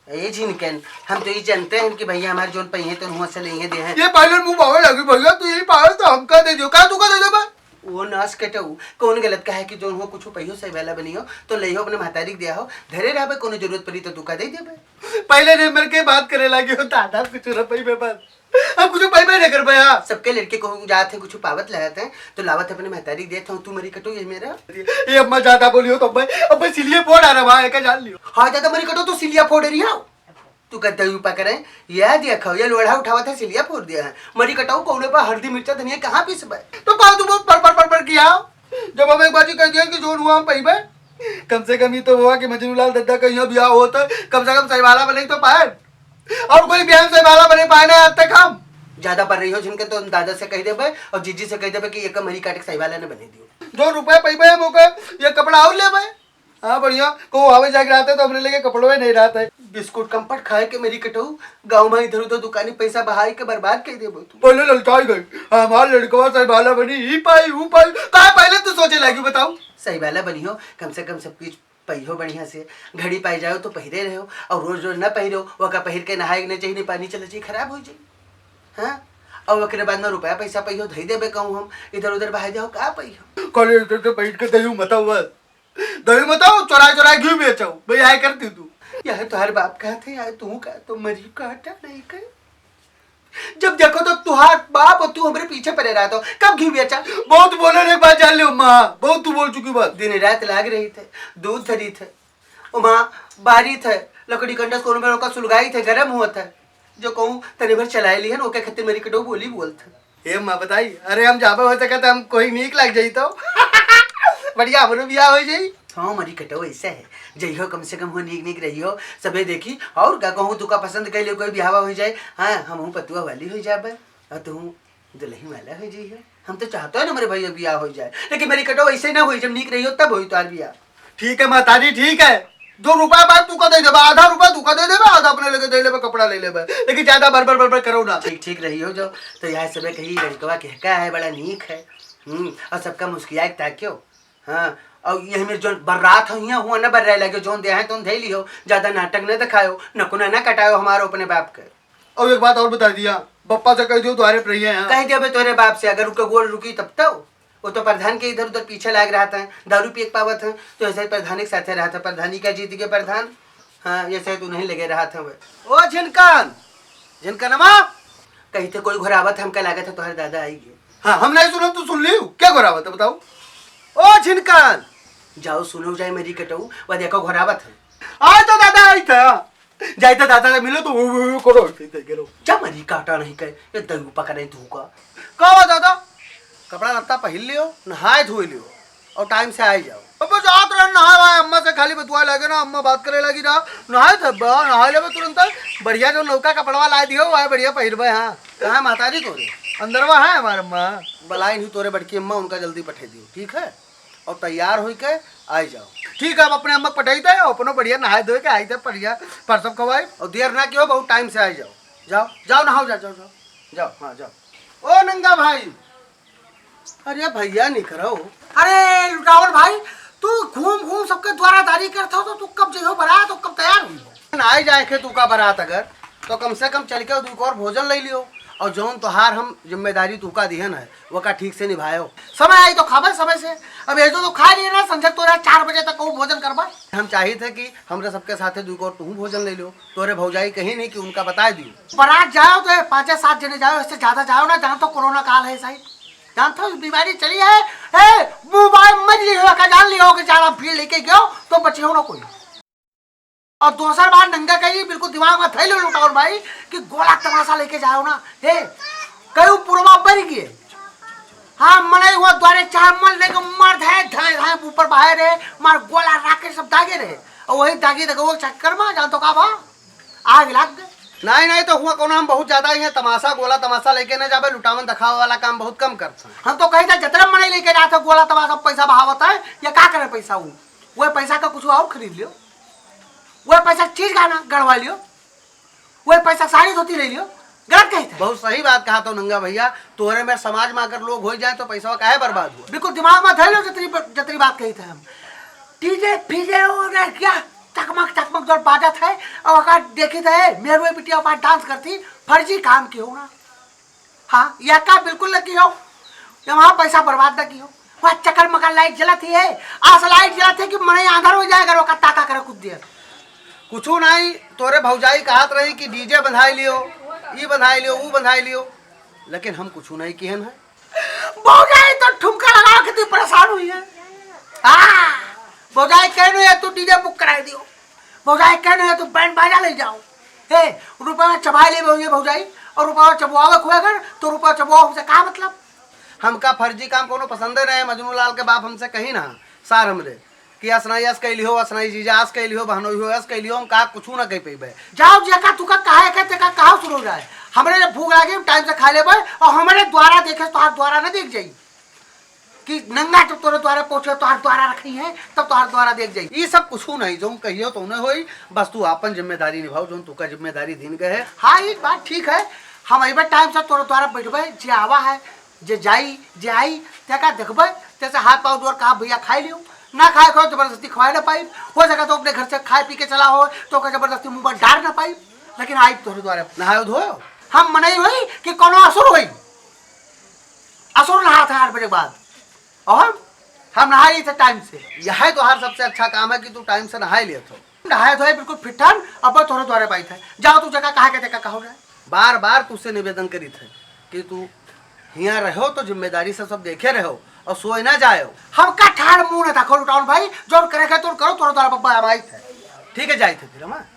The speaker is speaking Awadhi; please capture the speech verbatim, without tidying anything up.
ए झिनकन, हम तो ई जानते हैं कि भइया हमार जौन पहिए तो हुआ से लेहे दे हैं। ये पायलन मुँह बावे लगी भइया, तू यही पायल तो हमका दे दियो, का तू का दे देबा? वो नास कटऊ, कौन गलत कहे कि जौन हो कुछ पहियो सही वाला बनी हो, तो ले हो अपने महतारी के दिया हो, धरे रहबे, कोनो जरूरत पड़ी तो तू का दे देबे। पहले ने मर के बात करे लगी हो, दादा कुछ न पइबे बस। हम कुछ पइबे नहीं करबे यार। सबके लड़के को जात है, कुछ पावत लहत है, तो लावत है अपने महतारी के देत हूँ, तू मरी कटऊ ये मेरा। ये अम्मा ज्यादा बोली हो तो अम्मा, अम्मा सिलिए फोड़ आ रहा है, का जान लियो। हाँ, ज्यादा मरी कटऊ तो सिलिया फोड़ रही हो। तू का दही पकड़े, यह देखो, ये लोढ़ा उठावत है, सिलिया फोड़ दिया है। मरी कटऊ कौने पर हल्दी, मिर्चा, धनिया कहाँ पीसबे? तो का तू बहुत पर, पर, पर, पर किया? जब हम एक बाजी कह दिया कि जोन हुआ हम पइबे, कम से कम ये तो हुआ कि मजनू लाल दद्दा का यहाँ ब्याह होत है, कम से कम सहीवाला बने तो पाए। और कोई ब्याह में सहीवाला बने पाए ना आज तक हम। ज्यादा पढ़ रही हो झिनकन तो दादा से कह देबे और जीजी से कह देबे कि एक मरी काट के सहीवाला न बने दियो। जो रुपया पइबे हम ओकर ये कपड़ा और लेबे। हाँ, बढ़िया। को आवे जाके रहते तो हमरे लगे कपड़वे नहीं रहते। बिस्कुट कम्पट खाए के मरी कटऊ, गाँव में इधर उधर दुकानी पैसा बहाई के बर्बाद कर देबो तू। पहले ललचाई गई, हमार लड़कवा सहीवाला बनी, ई पाई, ऊ पाई। का पहले तू सोचे लागी, बताओ? सहीवाला बनी हो, कम से कम सब कुछ पहिरो बढ़िया से, घड़ी पाई जाओ तो पहिरे रहो, और रोज रोज ना पहिरो, ओका पहिर के नहाए के ना चाहिए, पानी चले चाहिए, खराब हो जाए। हाँ, और ओकरे बाद में रुपया पैसा पहियो धई देबे कहूँ हम, इधर उधर बहाई जाओ, का पहियो? कल इधर से बैठ के दही मताओ बस। दही मताओ, चोराए चोराए घी बेचो, भाई आए करती तू। यह तोहर बाप कहते यार, तू का तो मरी काटा नहीं कर। जब देखो तो तुहार बाप और तू हमरे पीछे पड़े रहत हो, कब घी बेचा? बहुत बोले रे, एक बात जान लियो माँ, बहुत तू बोल चुकी बात। दिन रात लाग रही थे, दूध धरी थे, ओ माँ, बारी थे, लकड़ी कंडस कोनो में ओका सुलगाई थे, गरम हुआ था। जो कहूँ तनी भर चलाए लिहन, ओके खातिर मरी कटऊ बोली बोल थे। हे माँ बताई, अरे हम जाबे हो सके तो हम कोई नीक लग जाई तो। बढ़िया हमरो बियाह हो जाई। हाँ, मरी कटऊ ऐसे है, जइहो कम से कम हो नीक नीक रहियो, सबे देखी, और का कहूँ तू का पसंद कर लियो, कोई बियाह हो जाए, हाँ, हम पतुआ वाली हो जाबे, और तू दुल्हन वाला हो जाइयो। हम तो चाहते हैं ना मेरे भैया बियाह हो जाए, लेकिन मरी कटऊ ऐसे ना होई, जब नीक रहियो तब होई तोहार बियाह। ठीक है महतारी, ठीक है, दो रुपया बाद तू का दे देबा, आधा रुपया तू का दे देबा, आधा अपने लगे दे लेबा, कपड़ा ले लेबा, लेकिन ज्यादा बरबर बरबर करो ना। ठीक ठीक रहियो जो, तो यहाँ सबे कही लड़कवा केहका है, बड़ा नीक है। हम्म, और सबका मुस्किया के ताकियो। हाँ, और यही में जौन बर्रात हो, हियाँ हुआ न बर्राए लगे, जौन दे है तौन धै लियो, ज्यादा नाटक न दिखायो, नकुना न कटायो हमारो अपने बाप के। और एक बात और बता दिया, बप्पा से कह दियो द्वारे पर रहिए यहाँ। कह दियो बे तोरे बाप से, अगर उनके गोड़ रुकी तब तो। वो तो प्रधान के इधर उधर पीछे लाग रहा था, दारू पिए के पावत है, तो ऐसे ही प्रधान के साथे रहा था, प्रधानी का जीत के प्रधान। हाँ, ये शायद उन्हीं लगे रहा था वह। ओ झिनकन, झिनकनमा, कहीं थे कोई घुरावत है, हमका लागत है तोहर दादा आई गए। हाँ, हम नहीं सुनब, तू सुन लियो, क्या घुरावत है बताओ? ओ झिनकन, जाओ सुनो जाए मरी कटऊ, वह देखो घुरावत है। आए तो दादा आई था, जाए तो दादा से मिलो तो वो, वो, वो करो, ऐसे, ऐसे करो। जा मरी काटा नहीं कहे, ये दही पकड़े तू का। का हुआ दादा? कपड़ा लत्ता पहिर लियो, नहाए धोए लियो। और टाइम से आए जाओ। अब जात रहे नहाए वाए, अम्मा से खाली बतुआ लगे ना, अम्मा बात करे लगी रहा। नहाए थे बा, नहाए लेबे तुरंत। बढ़िया जो नौका कपड़वा लाए दियो, वाए बढ़िया पहिरबे। हाँ, कहाँ महतारी तोरे? अंदरवा है हमार अम्मा। बलाई नहीं तोरे बड़की अम्मा, उनका जल्दी पठे दियो, ठीक है? और तैयार होई के आई जाओ। ठीक है, हम अपने अम्मा पठाई थे, अपनो बढ़िया नहाए धोए के आई थे, बढ़िया परसब खवाई। और देर ना कियो, बहुत टाइम से आई जाओ। जाओ, जाओ नहाओ, जाओ, जाओ, जाओ। जाओ, हाँ, जाओ। ओ नंगा भाई, अरे भैया निकरो। अरे लुटावन भाई, तू घूम घूम सबके द्वारादारी करत हो, तो तू कब जइहो बारात, तो कब तैयार हुई हो? ना आई जाए के तू का बारात अगर, तो कम से कम चल के दू और भोजन ले लियो, और जौन तोहार हम जिम्मेदारी तू का दिहन है, वो का ठीक से निभायो। समय आई तो खाबे समय से, अब ये जो तो खा लिए ना, संझक तोरा चार बजे तक कहूँ भोजन करबा। हम चाहित है कि हमरा सबके साथे दू और तू भोजन ले लियो, तोरे भौजाई कहीं नहीं कि उनका बता दियो। बारात जाओ तो ये पाँचे सात जने जाओ, इससे ज्यादा जाओ ना, जान तो कोरोना काल है सही, जान तो बीमारी चली है। ए, मुंह बाय मत लियो, का जान लियो कि ज्यादा भीड़ लेके गयो तो बचियो ना कोई। और दूसर बार नंगा कही बिल्कुल दिमाग में धैल लो लुटाओ भाई कि गोला तमाशा लेके जाओ ना। हे, कहीं पुरवा बन गए। हाँ, मने हुआ द्वारे चार मन लेके मार धाए, धाए, धाए ऊपर बाहर है, मार गोला राकेट सब दागे रहे। और वही दागे दागे वो चक्कर में जान तो का भा? आग लग गए। नहीं, नहीं, तो हुआ कौन, हम बहुत ज्यादा ही हैं, तमाशा, गोला तमाशा लेके न जाबे, लुटावन दिखावे वाला काम बहुत कम करते हैं। हम तो कही था जतरा मने लेके जाते गोला तमाशा, पैसा बहावत है, ये का करे पैसा हूँ? वह पैसा का कुछ और खरीद लियो, वह पैसा चीज गाना गढ़वा लियो, वह पैसा साड़ी धोती ले लियो। गलत कही था। बहुत सही बात कहा तो नंगा भैया, तोरे में समाज में अगर लोग हो जाए तो पैसा काहे बर्बाद हुआ? बिल्कुल दिमाग में धर लो, जतरी जतरी बात कही था हम। डीजे फीजे हो रहे क्या? टकमक टकमक जोर बाजत है, और ओका देखित है, मेहरुए बिटिया बाहर डांस करती, फर्जी काम किहो ना। हाँ, या का बिल्कुल न किहो, ये वहाँ पैसा बर्बाद न किहो, वहाँ चकर मकर लाइट जलत ही है, आस लाइट जलत है कि मनई आंधर हो जाए अगर ओका ताका करे कुछ देर। कुछू नहीं, तोरे भौजाई कहत रही कि डीजे बंधाई लियो, ई बंधाई लियो, ऊ बंधाई लियो, लेकिन हम कुछू नहीं किहन है। भौजाई तो ठुमका लगाओ के तू परेशान हुई है। हाँ, भौजाई कहनो है तू डीजे बुक कराई दियो, भौजाई कहनो है तू बैंड बाजा ले जाओ। हे, रुपया चबाई ले भौजाई, भौजाई, और रुपया चबवावे खुआ कर, तो रुपया चबवाओ हमसे का मतलब? हमका फर्जी काम कोनो पसंदे नहीं है। मजनू लाल के बाप हमसे कही ना, सार हमरे, कि असनाई अस कैली हो, असनाई जीजा अस कैली हो, बहनोई हो अस कैली हो, हम का कुछू ना कह पइबे। जाओ, जेका तुका कहे के, तेका कहा शुरू हो जाए। हमरे जब भूख लागे, हम टाइम से खा लेबे, और हमरे द्वारा देखे, तोहार द्वारा ना देख जाई। कि नंगा जब तोरे द्वारा पहुंचे, तोहार द्वारा रखी है, तब तोहार द्वारा देख जाई। ई सब कुछू नहीं, जौन कहियो तौने होई, बस तू आपन जिम्मेदारी निभाओ, जौन तुका जिम्मेदारी दीन गए है। हाँ, ई बात ठीक है, हम अइबे टाइम से तोरे द्वारा बैठबे, जे आवा है, जे जाई, जे आई, तेका देखबे, तेसे हाथ पाँव जोर कहा, "भैया खाई लियो", ना खाए को जबरदस्ती खवाए ना पाई, हो सके तो अपने घर से खाए पी के चला हो, तो ओका जबरदस्ती मुंह पर डार ना पाई, लेकिन आई तोरे द्वारा। नहायो धोयो? हम मनई होई कि कोनो असुर होई? असुर नहात है आठ बजे के बाद, और हम, हम नहाई थे टाइम से। यह तोहार सबसे अच्छा काम है कि तू टाइम से नहाए लियत हो। नहाए धोए बिल्कुल फिट हन, अब तोरे द्वारा बाई थे। जाओ तू जेका कहा के तेका कहो जाए। बार बार तुझसे निवेदन करी थे कि तू हियाँ रहो तो जिम्मेदारी से सब देखे रहो और सोए ना जाओ। हमका ठाड़ मुंह न था खोल उठाओ भाई, जोर करे के तोर करो, तोरे द्वारा बब्बा हम आई थे। ठीक है, जाई थे फिर हम, हाँ?